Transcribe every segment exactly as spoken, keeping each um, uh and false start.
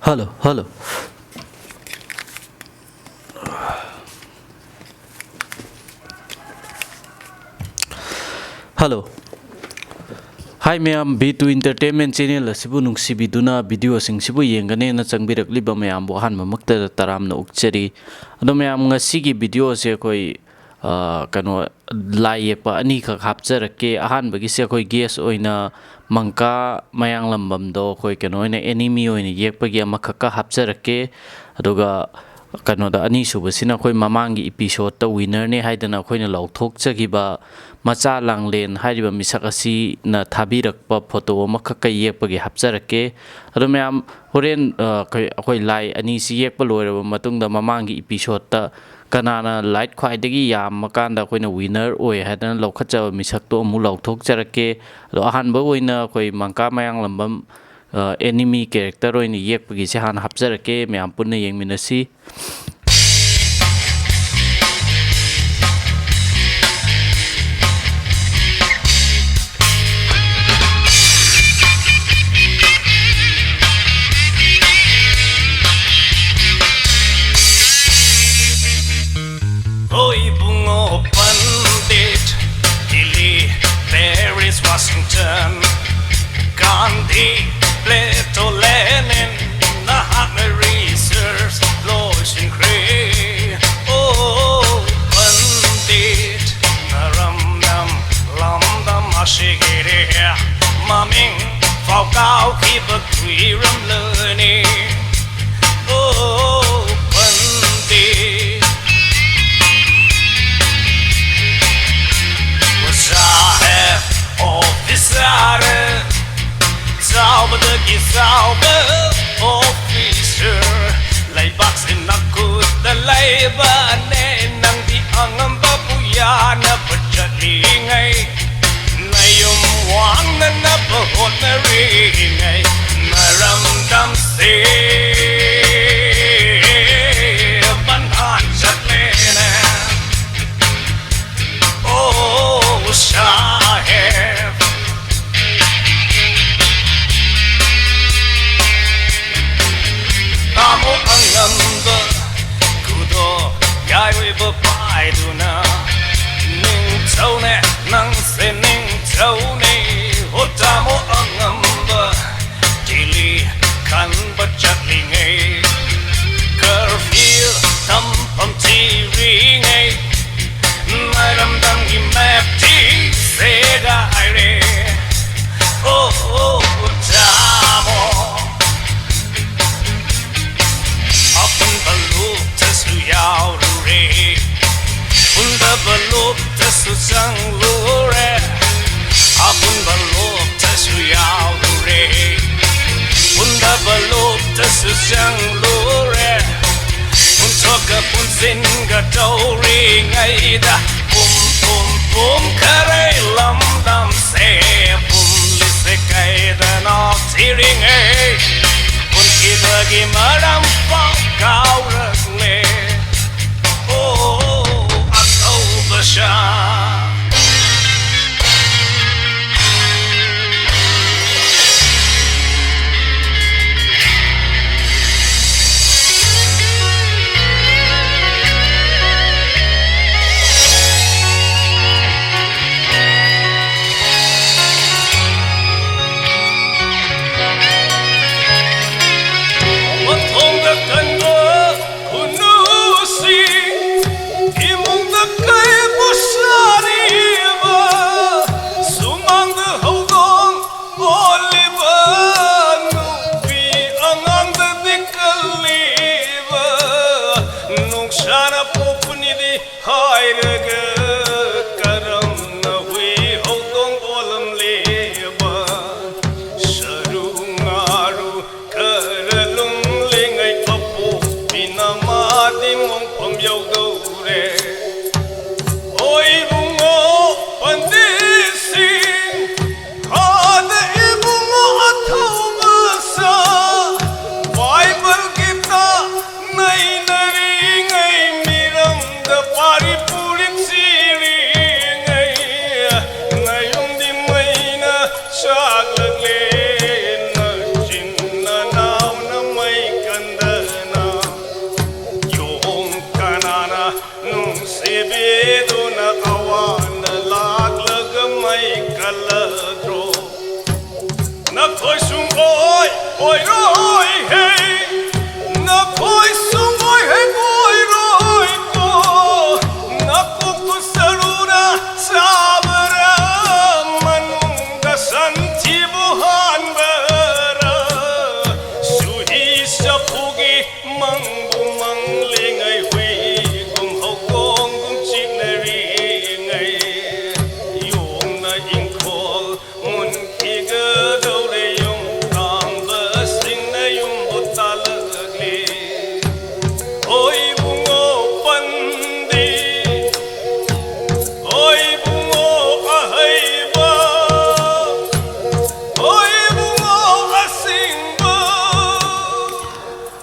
Hello, hello. Hello. Hi ꯃꯌꯥꯝ, B two Entertainment Channel ꯑꯁꯤꯕꯨ ꯅꯨꯡꯁꯤꯕꯤꯗꯨꯅ video ꯁꯤꯡꯁꯤꯕꯨ ꯌꯦꯡꯒꯅꯦꯅ ꯆꯪꯕꯤꯔꯛꯂꯤꯕ ꯃꯌꯥꯝꯕꯨ ꯑꯍꯥꯟꯕꯃꯛꯇꯗ ꯇꯔꯥꯝꯅ ꯑꯣꯛꯆꯔꯤ꯫ ꯑꯗꯣ ꯃꯌꯥꯝ, ꯉꯁꯤꯒꯤ video ꯁꯦ ꯑꯩꯈꯣꯏ, ꯑ, ꯀꯩꯅꯣ, ꯂꯥꯏ ꯌꯦꯛꯄ ꯑꯅꯤꯈꯛ ꯍꯥꯞꯆꯔꯛꯀꯦ꯫ ꯑꯍꯥꯟꯕꯒꯤꯁꯦ ꯑꯩꯈꯣꯏ guest ꯑꯣꯏꯅ ꯃꯪꯀꯥ ꯃꯌꯥꯡꯂꯝꯕꯝꯗꯣ ꯑꯩꯈꯣꯏ ꯀꯩꯅꯣ ꯑꯣꯏꯅ, anime ꯑꯣꯏꯅ ꯌꯦꯛꯄꯒꯤ ꯑꯃꯈꯛꯀ ꯍꯥꯞꯆꯔꯛꯀꯦ꯫ ꯑꯗꯨꯒ ꯀꯩꯅꯣꯗ, ꯑꯅꯤꯁꯨꯕꯁꯤꯅ ꯑꯩꯈꯣꯏ ꯃꯃꯥꯡꯒꯤ episode ꯇ winner ꯅꯦ ꯍꯥꯏꯗꯅ ꯑꯩꯈꯣꯏꯅ ꯂꯥꯎꯊꯣꯛꯆꯈꯤꯕ ꯃꯆꯥ ꯂꯥꯡꯂꯦꯟ ꯍꯥꯏꯔꯤꯕ ꯃꯤꯁꯛ ꯑꯁꯤꯅ ꯊꯥꯕꯤꯔꯛꯄ photo ꯑꯃꯈꯛꯀ ꯌꯦꯛꯄꯒꯤ ꯍꯥꯞꯆꯔꯛꯀꯦ꯫ ꯑꯗꯣ ꯃꯌꯥꯝ, ꯍꯣꯔꯦꯟ, ꯑ, ꯑꯩꯈꯣꯏ, ꯑꯩꯈꯣꯏ ꯂꯥꯏ ꯑꯅꯤꯁꯤ ꯌꯦꯛꯄ ꯂꯣꯏꯔꯕ ꯃꯇꯨꯡꯗ, ꯃꯃꯥꯡꯒꯤ episode ꯇ ꯀꯅꯥꯅ like ꯈ꯭ꯋꯥꯏꯗꯒꯤ ꯌꯥꯝꯃꯀꯥꯟꯗ ꯑꯩꯈꯣꯏꯅ winner ꯑꯣꯏ ꯍꯥꯏꯗꯅ ꯂꯧꯈꯠꯆꯕ ꯃꯤꯁꯛꯇꯣ ꯑꯃꯨꯛ ꯂꯥꯎꯊꯣꯛꯆꯔꯛꯀꯦ꯫ ꯑꯗꯣ ꯑꯍꯥꯟꯕ ꯑꯣꯏꯅ ꯑꯩꯈꯣꯏ ꯃꯪꯀꯥ ꯃꯌꯥꯡꯂꯝꯕꯝ, ꯑ, anime character ꯑꯣꯏꯅ ꯌꯦꯛꯄꯒꯤꯁꯦ ꯍꯥꯟꯅ ꯍꯥꯞꯆꯔꯛꯀꯦ, ꯃꯌꯥꯝ ꯄꯨꯟꯅ ꯌꯦꯡꯃꯤꯟꯅꯁꯤ꯫ Oh, Ibungo Pandit, Dili, Paris, Washington, Gandhi, Plato, Lenin, Mahatma research, Lord Shingkri. Oh, Pandit, Naramdam, Lamdam, Ashigiri, Maming, Falkau, Kiba, Kwiram, Learning. Oh, Pandit. Saheb, officer, ꯆꯥꯎꯕꯗꯒꯤ ꯆꯥꯎꯕ officer, ꯂꯩꯕꯥꯛꯁꯤ ꯅꯈꯨꯠꯇ ꯂꯩꯕꯅꯦ, ꯅꯪꯗꯤ ꯑꯉꯝꯕꯕꯨ ꯌꯥꯅꯕ ꯆꯠꯂꯤꯉꯩ, ꯅꯌꯨꯝ ꯋꯥꯡꯅꯅꯕ ꯍꯣꯠꯅꯔꯤꯉꯩ, ꯃꯔꯝꯗꯝꯁꯦ ꯕꯟꯍꯥꯟ ꯆꯠꯂꯦꯅꯦ꯫ Oh, Saheb. ꯄꯥꯏꯗꯨꯅ ꯅꯤꯡꯊꯧꯅꯦ, ꯅꯪꯁꯦ ꯅꯤꯡꯊꯧꯅꯦ꯫ ꯍꯣ ꯇꯥꯃꯣ ꯑꯉꯝꯕ ꯗꯤꯜꯂꯤ ꯈꯟꯕ ꯆꯠꯂꯤꯉꯩ, ꯀꯔꯐ꯭ꯌꯨ ꯇꯝꯐꯝ ꯊꯤꯔꯤꯉꯩ, ꯃꯔꯝꯗꯝꯒꯤ ꯃꯦꯞꯇꯤ ꯁꯦꯒꯥꯏꯔꯦ꯫ ꯑꯣ, ꯑꯣ, ꯇꯥꯃꯣ꯫ ꯑꯄꯨꯟꯕ ꯂꯣꯛꯇꯁꯨ ꯌꯥꯎꯔꯨꯔꯦ, ꯄꯨꯟꯗꯕ ꯂꯣꯛꯇꯁꯨ ꯆꯪꯂꯨꯔꯦ꯫ ꯑꯄꯨꯟꯕ ꯂꯣꯛꯇꯁꯨ ꯌꯥꯎꯔꯨꯔꯦ, ꯄꯨꯟꯗꯕ ꯂꯣꯛꯇꯁꯨ ꯆꯪꯂꯨꯔꯦ꯫ ꯄꯨꯟꯊꯣꯛꯀ ꯄꯨꯟꯁꯤꯟꯒ ꯇꯧꯔꯤꯉꯩꯗ, ꯄꯨꯝ ꯄꯨꯝ ꯄꯨꯝꯈꯔꯦ ꯂꯝꯗꯝꯁꯦ꯫ ꯄꯨꯝꯂꯤꯁꯦ ꯀꯩꯗꯅꯣ ꯊꯤꯔꯤꯉꯩ, ꯄꯨꯟꯈꯤꯕꯒꯤ ꯃꯔꯝ ꯐꯥꯎ ꯀꯥꯎꯔꯛꯂꯦ꯫ ꯑꯣ, ꯑꯊꯧꯕ ꯁꯥ꯫ ꯃꯊꯣꯡꯗ ꯀꯟꯕ ꯈꯨꯅꯨꯁꯤꯡ, ꯏꯃꯨꯡꯗ ꯀꯩꯕꯨ ꯁꯥꯔꯤꯕ, ꯁꯨꯃꯥꯡꯗ ꯍꯧꯗꯣꯡ ꯑꯣꯜꯂꯤꯕ, ꯅꯨꯄꯤ ꯑꯉꯥꯡꯗꯗꯤ ꯀꯜꯂꯤꯕ, ꯅꯨꯡꯁꯥꯅ ꯄꯣꯛꯄꯅꯤꯗꯤ ꯍꯥꯏꯔꯒ ꯀꯔꯝꯅ ꯍꯨꯏ ꯍꯧꯗꯣꯡ ꯑꯣꯜꯂꯝꯂꯤꯕ? ꯁꯔꯨ ꯉꯥꯔꯨ ꯈꯔ ꯂꯨꯝꯂꯤꯉꯩ ꯑꯄꯣꯛꯄꯤꯅ ꯃꯥꯗꯤ ꯃꯣꯡꯐꯝ ꯌꯧꯗꯧꯔꯦ꯫ ꯍꯣꯏ ꯏꯕꯨꯡꯉꯣ ꯄꯟꯗꯤꯠꯁꯤꯡ, ꯈꯥꯗ ꯏꯕꯨꯡꯉꯣ ꯑꯊꯧꯕ ꯁꯥ, ꯕꯥꯏꯕꯜ ꯒꯤꯇꯥ ꯅꯩꯅꯔꯤꯉꯩ, ꯃꯤꯔꯝꯗ ꯄꯥꯔꯤ ꯄꯨꯔꯤ ꯆꯤꯔꯤꯉꯩ, ꯅꯌꯨꯝꯗꯤ ꯃꯩꯅ ꯆꯥꯛꯂꯛꯂꯦ, ꯅꯆꯤꯟ ꯅꯅꯥꯎꯅ ꯃꯩ ꯀꯟꯗꯅ꯫ ꯌꯣꯡ ꯀꯅꯥꯅ ꯀꯜꯂꯗ꯭ꯔꯣ? ꯅꯈꯣꯏ ꯁꯨꯡꯑꯣꯏ ꯑꯣꯏꯔꯣꯏ ꯍꯦ, ꯅꯈꯣꯏ ꯁꯨꯡꯑꯣꯏ ꯍꯦꯛ ꯑꯣꯏꯔꯣꯏꯀꯣ꯫ ꯅꯀꯣꯛꯇꯨ ꯁꯔꯨꯅ ꯆꯥꯕꯔ, ꯃꯅꯨꯡꯗ ꯁꯟꯊꯤꯕꯨ ꯍꯥꯟꯕꯔ? ꯁꯨꯍꯤ ꯆꯐꯨꯒꯤ ꯃꯪꯕꯨ ꯃꯪꯂꯤꯉꯩ, ꯍꯨꯏꯒꯨꯝ ꯍꯧꯗꯣꯡꯒꯨꯝ ꯆꯤꯛꯅꯔꯤꯉꯩ, ꯌꯣꯡꯅ ꯏꯪꯈꯣꯜ ꯃꯨꯟꯈꯤꯒꯗꯧꯔꯦ, ꯌꯨꯝ ꯀꯥꯡꯕꯁꯤꯡꯅ ꯌꯨꯝꯕꯨ ꯇꯥꯜꯂꯛꯂꯤ꯫ ꯍꯣꯏ ꯏꯕꯨꯡꯉꯣ ꯄꯟꯗꯤ, ꯍꯣꯏ ꯏꯕꯨꯡꯉꯣ ꯑꯍꯩꯕ, ꯍꯣꯏ ꯏꯕꯨꯡꯉꯣ ꯑꯁꯤꯡꯕ꯫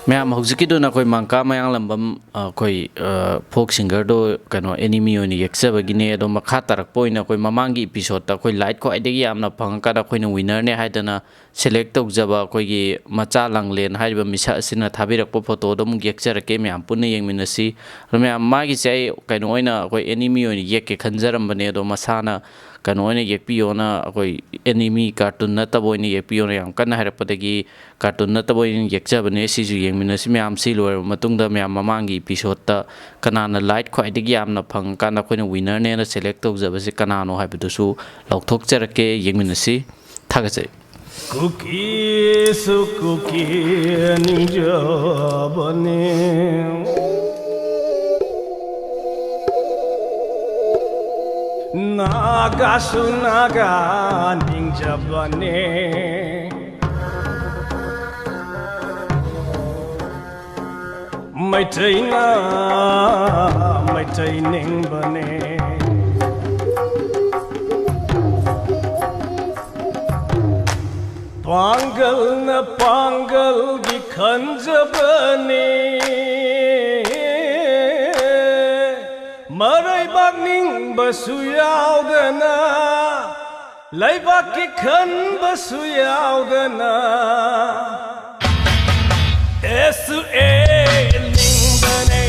ꯃꯌꯥꯝ, ꯍꯧꯖꯤꯛꯀꯤꯗꯨꯅ ꯑꯩꯈꯣꯏ ꯃꯪꯀꯥ ꯃꯌꯥꯡꯂꯝꯕꯝ, ꯑ, ꯑꯩꯈꯣꯏ, ꯑ, ꯐꯣꯛ ꯁꯤꯡꯒꯔꯗꯣ ꯀꯩꯅꯣ ꯑꯦꯅꯤꯃꯤ ꯑꯣꯏꯅ ꯌꯦꯛꯆꯕꯒꯤꯅꯦ꯫ ꯑꯗꯣ ꯃꯈꯥ ꯇꯥꯔꯛꯄ ꯑꯣꯏꯅ ꯑꯩꯈꯣꯏ ꯃꯃꯥꯡꯒꯤ ꯏꯄꯤꯁꯣꯠꯇ ꯑꯩꯈꯣꯏ ꯂꯥꯏꯛ ꯈ꯭ꯋꯥꯏꯗꯒꯤ ꯌꯥꯝꯅ ꯐꯪꯉꯀꯥꯟꯗ ꯑꯩꯈꯣꯏꯅ ꯋꯤꯟꯅꯔꯅꯦ ꯍꯥꯏꯗꯅ ꯁꯦꯂꯦꯛ ꯇꯧꯖꯕ ꯑꯩꯈꯣꯏꯒꯤ ꯃꯆꯥ ꯂꯥꯡꯂꯦꯟ ꯍꯥꯏꯔꯤꯕ ꯃꯤꯁꯛ ꯑꯁꯤꯅ ꯊꯥꯕꯤꯔꯛꯄ ꯐꯣꯇꯣꯗꯣ ꯑꯃꯨꯛ ꯌꯦꯛꯆꯔꯛꯀꯦ, ꯃꯌꯥꯝ ꯄꯨꯟꯅ ꯌꯦꯡꯃꯤꯟꯅꯁꯤ꯫ ꯑꯗꯣ ꯃꯌꯥꯝ, ꯃꯥꯒꯤꯁꯦ ꯑꯩ ꯀꯩꯅꯣ ꯑꯣꯏꯅ ꯑꯩꯈꯣꯏ ꯑꯦꯅꯤꯃꯤ ꯑꯣꯏꯅ ꯌꯦꯛꯀꯦ ꯈꯟꯖꯔꯝꯕꯅꯦ, ꯑꯗꯣ ꯃꯁꯥꯅ ꯀꯩꯅꯣ ꯑꯣꯏꯅ ꯌꯦꯛꯄꯤꯌꯣꯅ, ꯑꯩꯈꯣꯏ ꯑꯦꯅꯤꯃꯤ ꯀꯥꯔꯇꯨꯟ ꯅꯠꯇꯕ ꯑꯣꯏꯅ ꯌꯦꯛꯄꯤꯌꯣꯅ ꯌꯥꯝ ꯀꯟꯅ ꯍꯥꯏꯔꯛꯄꯗꯒꯤ ꯀꯥꯔꯇꯨꯟ ꯅꯠꯇꯕ ꯑꯣꯏꯅ ꯌꯦꯛꯆꯕꯅꯦ꯫ ꯁꯤꯁꯨ ꯌꯦꯡꯃꯤꯟꯅꯁꯤ꯫ ꯃꯌꯥꯝ ꯁꯤ ꯂꯣꯏꯔꯕ ꯃꯇꯨꯡꯗ ꯃꯌꯥꯝ ꯃꯃꯥꯡꯒꯤ ꯏꯄꯤꯁꯣꯠꯇ ꯀꯅꯥꯅ ꯂꯥꯏꯛ ꯈ꯭ꯋꯥꯏꯗꯒꯤ ꯌꯥꯝꯅ ꯐꯪꯉꯀꯥꯟꯗ ꯑꯩꯈꯣꯏꯅ ꯋꯤꯟꯅꯔꯅꯦꯅ ꯁꯦꯂꯦꯛ ꯇꯧꯖꯕꯁꯦ ꯀꯅꯥꯅꯣ ꯍꯥꯏꯕꯗꯨꯁꯨ ꯂꯥꯎꯊꯣꯛꯆꯔꯛꯀꯦ, ꯌꯦꯡꯃꯤꯟꯅꯁꯤ꯫ ꯊꯥꯒꯠꯆꯔꯤ꯫ ꯀꯨꯀꯤꯁꯨ ꯀꯨꯀꯤ ꯅꯤꯡꯖꯕꯅꯤ, ꯅꯥꯒꯥꯁꯨ ꯅꯥꯒꯥ ꯅꯤꯡꯖꯕꯅꯤ꯫ ꯃꯩꯇꯩꯅ ꯃꯩꯇꯩ ꯅꯤꯡꯕꯅꯦ꯫ ꯄꯥꯡꯒꯜꯅ ꯄꯥꯡꯒꯜꯒꯤ ꯈꯟꯖꯕꯅꯦ꯫ ꯃꯔꯩꯕꯥꯛ ꯅꯤꯡꯕꯁꯨ ꯌꯥꯎꯗꯅ, ꯂꯩꯕꯥꯛꯀꯤ ꯈꯟꯕꯁꯨ ꯌꯥꯎꯗꯅ, ꯑꯦꯁꯨ ꯑꯦ ꯅꯤꯡꯕꯅꯦ,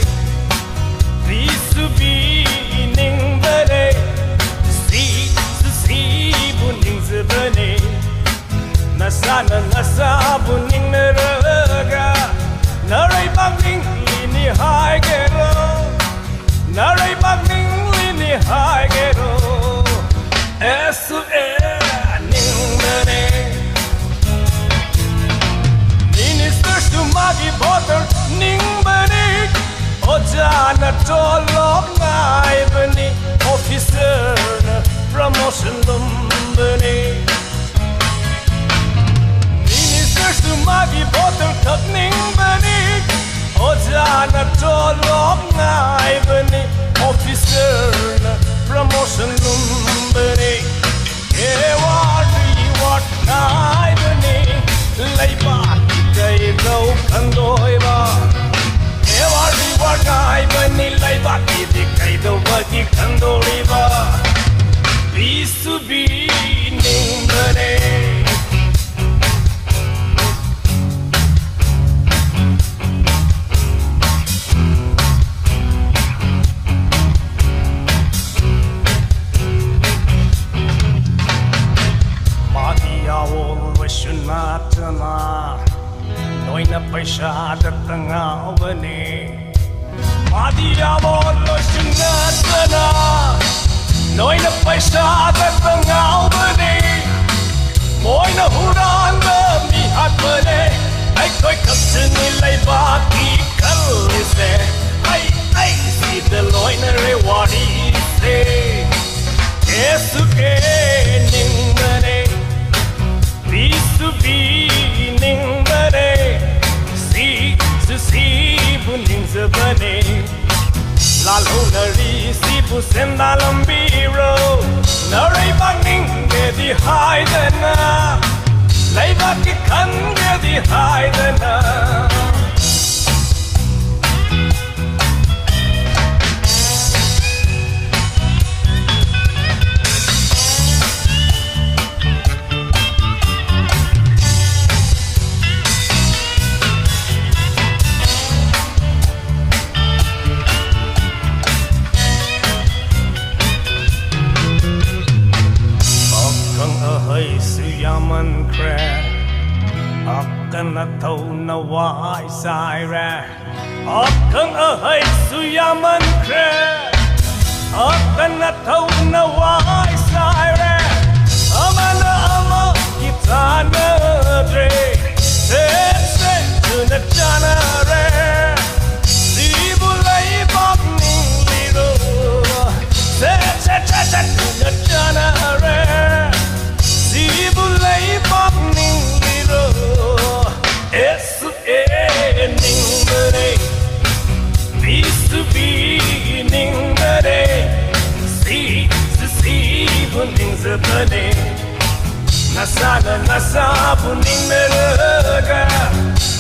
ꯕꯤꯁꯨ ꯕꯤ ꯅꯤꯡꯕꯅꯦ, ꯁꯤꯁꯨ ꯁꯤ ꯅ ꯅꯁꯥꯕꯨ ꯅꯤꯡꯅꯔꯒ ꯅꯔꯩꯕꯥꯛ ꯅꯤꯡꯂꯤꯅꯤ ꯍꯥꯏꯒꯦꯔꯣ? ꯅꯔꯩꯕꯥꯛ ꯅꯤꯡꯂꯤꯅꯤ ꯍꯥꯏꯒꯦꯔꯣ? ꯑꯦꯁꯨ ꯑꯦ ꯅꯤꯡꯕꯅꯦ꯫ ꯃꯤꯅꯤꯁꯇꯔꯁꯨ ꯃꯥꯒꯤ ꯚꯣꯇꯔ ꯅꯤꯡꯕꯅꯤ꯫ ꯑꯣꯖꯥꯅ ꯇꯣꯂꯣꯞ ꯉꯥꯏꯕꯅꯤ꯫ ꯑꯣꯐꯤꯁꯔꯅ ꯄ꯭ꯔꯃꯣꯁꯟ ꯂꯨꯝꯕꯅꯤ꯫ ꯃꯤꯅꯤꯁꯇꯔꯁꯨ ꯃꯥꯒꯤ ꯚꯣꯇꯔ ꯈꯛ ꯅꯤꯡꯕꯅꯤ꯫ ꯑꯣꯖꯥꯅ ꯇꯣꯂꯣꯞ ꯉꯥꯏꯕꯅꯤ꯫ ꯑꯣꯐꯤꯁꯔꯅ ꯄ꯭ꯔꯃꯣꯁꯟ ꯂꯨꯝꯕꯅꯤ꯫ ꯑꯦꯋꯥꯔꯗ ꯔꯤꯋꯥꯔꯗ ꯉꯥꯏꯕꯅꯤ꯫ ꯂꯩꯕꯥꯛꯀꯤ ꯀꯩꯗꯧ ꯈꯟꯗꯣꯏꯕ? ꯑꯦꯋꯥꯔꯗ ꯔꯤꯋꯥꯔꯗ ꯉꯥꯏꯕꯅꯤ꯫ ꯂꯩꯕꯥꯛꯀꯤꯗꯤ ꯀꯩꯗꯧꯕꯒꯤ ꯈꯟꯗꯣꯔꯤꯕ? ꯄꯤꯁꯨ ꯄꯤꯅꯤꯡꯕꯅꯦ꯫ ꯃꯥꯒꯤ ꯑꯋꯣꯜꯕꯁꯨ ꯅꯠꯇꯅ ꯅꯣꯏꯅ ꯄꯩꯁꯥꯗꯇ ꯉꯥꯎꯕꯅꯦ꯫ ꯃꯥꯗꯤ ꯑꯋꯣꯜꯕꯁꯨ ꯅꯠꯇꯅ ꯅꯣꯏꯅ ꯄꯩꯁꯥꯗꯇ ꯉꯥꯎꯕꯅꯦ꯫ ꯃꯣꯏꯅ ꯍꯨꯔꯥꯟꯕ ꯃꯤ ꯍꯥꯠꯄꯅꯦ꯫ ꯑꯩꯈꯣꯏ ꯈꯛꯇꯅꯤ ꯂꯩꯕꯥꯛꯀꯤ ꯈꯜꯂꯤꯁꯦ꯫ ꯑꯩ ꯑꯩꯁꯤꯗ ꯂꯣꯏꯅꯔꯦ ꯋꯥꯔꯤꯁꯦ꯫ ꯀꯦꯁꯨ ꯀꯦꯅꯤꯡꯕꯅꯦ꯫ ꯄꯤꯁꯨ ꯄꯤꯅꯤꯡꯕꯅꯦ꯫ ꯁꯤꯁꯨ ꯁꯤꯕꯨ ꯅꯤꯡꯖꯕꯅꯦ꯫ ꯂꯥꯜꯍꯧꯅꯔꯤꯁꯤꯕꯨ ꯁꯦꯟꯗꯥ ꯂꯝꯕꯤꯔꯣ? ꯅꯔꯩꯕꯥꯛ ꯅꯤꯡꯗꯦꯗꯤ ꯍꯥꯏꯗꯅ, ꯂꯩꯕꯥꯛꯀꯤ ꯈꯟꯒꯦꯗꯤ ꯍꯥꯏꯗꯅ꯫ ꯑꯈꯪ ꯑꯍꯩꯁꯨ ꯌꯥꯝꯃꯟꯈ꯭ꯔꯦ꯫ ꯅꯊꯧꯅ ꯋꯥꯏ ꯆꯥꯏꯔꯦ, ꯑꯈꯪ ꯑꯍꯩꯁꯨ ꯌꯥꯝꯃꯟꯈ꯭ꯔꯦ꯫ ꯑꯀꯟ ꯑꯊꯧꯅ ꯋꯥꯏ ꯆꯥꯏꯔꯦ, ꯑꯃꯅ ꯑꯃꯒꯤ ꯇꯥꯟꯅꯗ꯭ꯔꯦ꯫ ꯁꯦ, ꯁꯦ, ꯊꯨꯅ ꯆꯥꯟꯅꯔꯦ꯫ ꯁꯤꯕꯨ ꯂꯩꯕꯥꯛ ꯅꯤꯡꯂꯤꯔꯣ? ꯁꯦ, ꯁꯦ, ꯁꯦ, ꯁꯦ, ꯊꯨꯅ ꯆꯥꯟꯅꯔꯦ꯫ ꯁꯤꯕꯨ ꯂꯩꯕꯥꯛ ꯅꯤꯡꯂꯤꯔꯣ? ꯑꯦꯁꯨ ꯑꯦ ꯅꯤꯡꯕꯅꯦ, ꯕꯤꯁꯨ ꯕꯤ ꯅꯤꯡꯕꯅꯦ, ꯁꯤꯁꯨ ꯁꯤꯕꯨ ꯅꯤꯡꯖꯕꯅꯦ꯫ ꯅꯁꯥꯅ ꯅꯁꯥꯕꯨ ꯅꯤꯡꯅꯔꯒ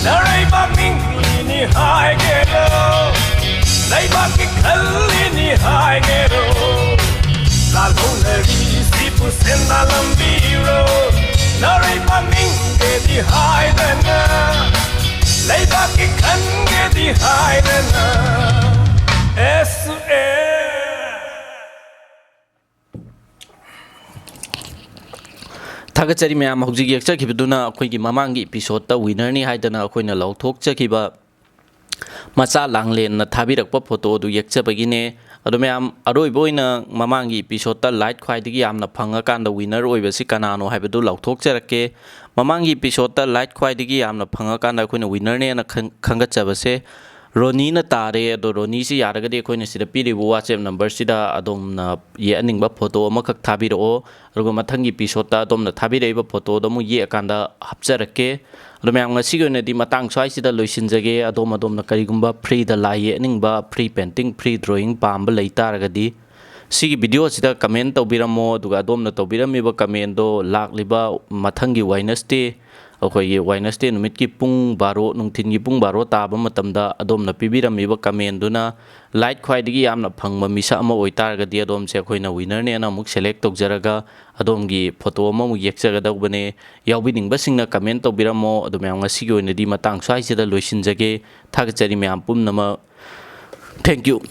ꯅꯔꯩꯕꯥꯛ ꯅꯤꯡꯂꯤꯅꯤ ꯍꯥꯏꯒꯦꯔꯣ? ꯂꯩꯕꯥꯛꯀꯤ ꯈꯜꯂꯤꯅꯤ ꯍꯥꯏꯒꯦꯔꯣ? ꯂꯥꯜꯍꯧꯅꯔꯤꯁꯤꯕꯨ ꯁꯦꯟꯗꯥ ꯂꯝꯕꯤꯔꯣ? ꯅꯔꯩꯕꯥꯛ ꯅꯤꯡꯒꯦꯗꯤ ꯍꯥꯏꯗꯅ, ꯂꯩꯕꯥꯛꯀꯤ ꯈꯟꯒꯦꯗꯤ ꯍꯥꯏꯗꯅ, ꯑꯦꯁ ꯑꯦ꯫ ꯊꯥꯒꯠꯆꯔꯤ ꯃꯌꯥꯝ꯫ ꯍꯧꯖꯤꯛ ꯌꯦꯛꯆꯈꯤꯕꯗꯨꯅ ꯑꯩꯈꯣꯏꯒꯤ ꯃꯃꯥꯡꯒꯤ ꯏꯄꯤꯁꯣꯠꯇ ꯋꯤꯅꯔꯅꯤ ꯍꯥꯏꯗꯅ ꯑꯩꯈꯣꯏꯅ ꯂꯥꯎꯊꯣꯛꯆꯈꯤꯕ ꯃꯆꯥ ꯂꯥꯡꯂꯦꯟꯅ ꯊꯥꯕꯤꯔꯛꯄ ꯐꯣꯇꯣ ꯑꯗꯨ ꯌꯦꯛꯆꯕꯒꯤꯅꯦ꯫ ꯑꯗꯣ ꯃꯌꯥꯝ, ꯑꯔꯣꯏꯕ ꯑꯣꯏꯅ ꯃꯃꯥꯡꯒꯤ ꯏꯄꯤꯁꯣꯠꯇ ꯂꯥꯏꯛ ꯈ꯭ꯋꯥꯏꯗꯒꯤ ꯌꯥꯝꯅ ꯐꯪꯉꯀꯥꯟꯗ ꯋꯤꯅꯔ ꯑꯣꯏꯕꯁꯤ ꯀꯅꯥꯅꯣ ꯍꯥꯏꯕꯗꯨ ꯂꯥꯎꯊꯣꯛꯆꯔꯛꯀꯦ꯫ ꯃꯃꯥꯡꯒꯤ ꯏꯄꯤꯁꯣꯠꯇ ꯂꯥꯏꯛ ꯈ꯭ꯋꯥꯏꯗꯒꯤ ꯌꯥꯝꯅ ꯐꯪꯉꯀꯥꯟꯗ ꯑꯩꯈꯣꯏꯅ ꯋꯤꯅꯔꯅꯦꯅ ꯈꯟ-, ꯈꯟꯒꯠꯆꯕꯁꯦ ꯔꯣꯅꯤꯅ ꯇꯥꯔꯦ꯫ ꯑꯗꯣ ꯔꯣꯅꯤꯁꯤ ꯌꯥꯔꯒꯗꯤ ꯑꯩꯈꯣꯏꯅ ꯁꯤꯗ ꯄꯤꯔꯤꯕ WhatsApp ꯅꯝꯕꯔꯁꯤꯗ ꯑꯗꯣꯝꯅ ꯌꯦꯛꯍꯟꯅꯤꯡꯕ ꯐꯣꯇꯣ ꯑꯃꯈꯛ ꯊꯥꯕꯤꯔꯛꯑꯣ꯫ ꯑꯗꯨꯒ ꯃꯊꯪꯒꯤ ꯏꯄꯤꯁꯣꯠꯇ ꯑꯗꯣꯝꯅ ꯊꯥꯕꯤꯔꯛꯏꯕ ꯐꯣꯇꯣꯗꯣ ꯑꯃꯨꯛ ꯌꯦꯛꯑꯀꯥꯟꯗ ꯍꯥꯞꯆꯔꯛꯀꯦ꯫ ꯑꯗꯣ ꯃꯌꯥꯝ, ꯉꯁꯤꯒꯤ ꯑꯣꯏꯅꯗꯤ ꯃꯇꯥꯡ ꯁ꯭ꯋꯥꯏꯁꯤꯗ ꯂꯣꯏꯁꯤꯟꯖꯒꯦ꯫ ꯑꯗꯣꯝ ꯑꯗꯣꯝꯅ ꯀꯔꯤꯒꯨꯝꯕ ꯐ꯭ꯔꯤꯗ ꯂꯥꯏ ꯌꯦꯛꯅꯤꯡꯕ, ꯐ꯭ꯔꯤ ꯄꯦꯟꯇꯤꯡ, ꯐ꯭ꯔꯤ ꯗ꯭ꯔꯣꯌꯤꯡ ꯄꯥꯝꯕ ꯂꯩ ꯇꯥꯔꯒꯗꯤ ꯁꯤꯒꯤ ꯚꯤꯗꯤꯑꯣꯁꯤꯗ ꯀꯃꯦꯟ ꯇꯧꯕꯤꯔꯝꯃꯣ꯫ ꯑꯗꯨꯒ ꯑꯗꯣꯝꯅ ꯇꯧꯕꯤꯔꯝꯃꯤꯕ ꯀꯃꯦꯟꯗꯣ ꯂꯥꯛꯂꯤꯕ ꯃꯊꯪꯒꯤ ꯋꯦꯗꯅꯁꯗꯦ, ꯑꯩꯈꯣꯏꯒꯤ ꯋꯦꯗꯅꯁꯗꯦ ꯅꯨꯃꯤꯠꯀꯤ ꯄꯨꯡ ꯕꯥꯔꯣ, ꯅꯨꯡꯊꯤꯟꯒꯤ ꯄꯨꯡ ꯕꯥꯔꯣ ꯇꯥꯕ ꯃꯇꯝꯗ ꯑꯗꯣꯝꯅ ꯄꯤꯕꯤꯔꯝꯃꯤꯕ ꯀꯃꯦꯟꯗꯨꯅ ꯂꯥꯏꯛ ꯈ꯭ꯋꯥꯏꯗꯒꯤ ꯌꯥꯝꯅ ꯐꯪꯕ ꯃꯤꯁꯛ ꯑꯃ ꯑꯣꯏꯇꯥꯔꯒꯗꯤ ꯑꯗꯣꯝꯁꯦ ꯑꯩꯈꯣꯏꯅ ꯋꯤꯅꯔꯅꯦꯅ ꯑꯃꯨꯛ ꯁꯦꯂꯦꯛ ꯇꯧꯖꯔꯒ ꯑꯗꯣꯝꯒꯤ ꯐꯣꯇꯣ ꯑꯃꯃꯨꯛ ꯌꯦꯛꯆꯒꯗꯧꯕꯅꯦ꯫ ꯌꯥꯎꯕꯤꯅꯤꯡꯕꯁꯤꯡꯅ ꯀꯃꯦꯟ ꯇꯧꯕꯤꯔꯝꯃꯣ꯫ ꯑꯗꯨ ꯃꯌꯥꯝ, ꯉꯁꯤꯒꯤ ꯑꯣꯏꯅꯗꯤ ꯃꯇꯥꯡ ꯁ꯭ꯋꯥꯏꯁꯤꯗ ꯂꯣꯏꯁꯤꯟꯖꯒꯦ꯫ ꯊꯥꯒꯠꯆꯔꯤ ꯃꯌꯥꯝ ꯄꯨꯝꯅꯃꯛ꯫ Thank you꯫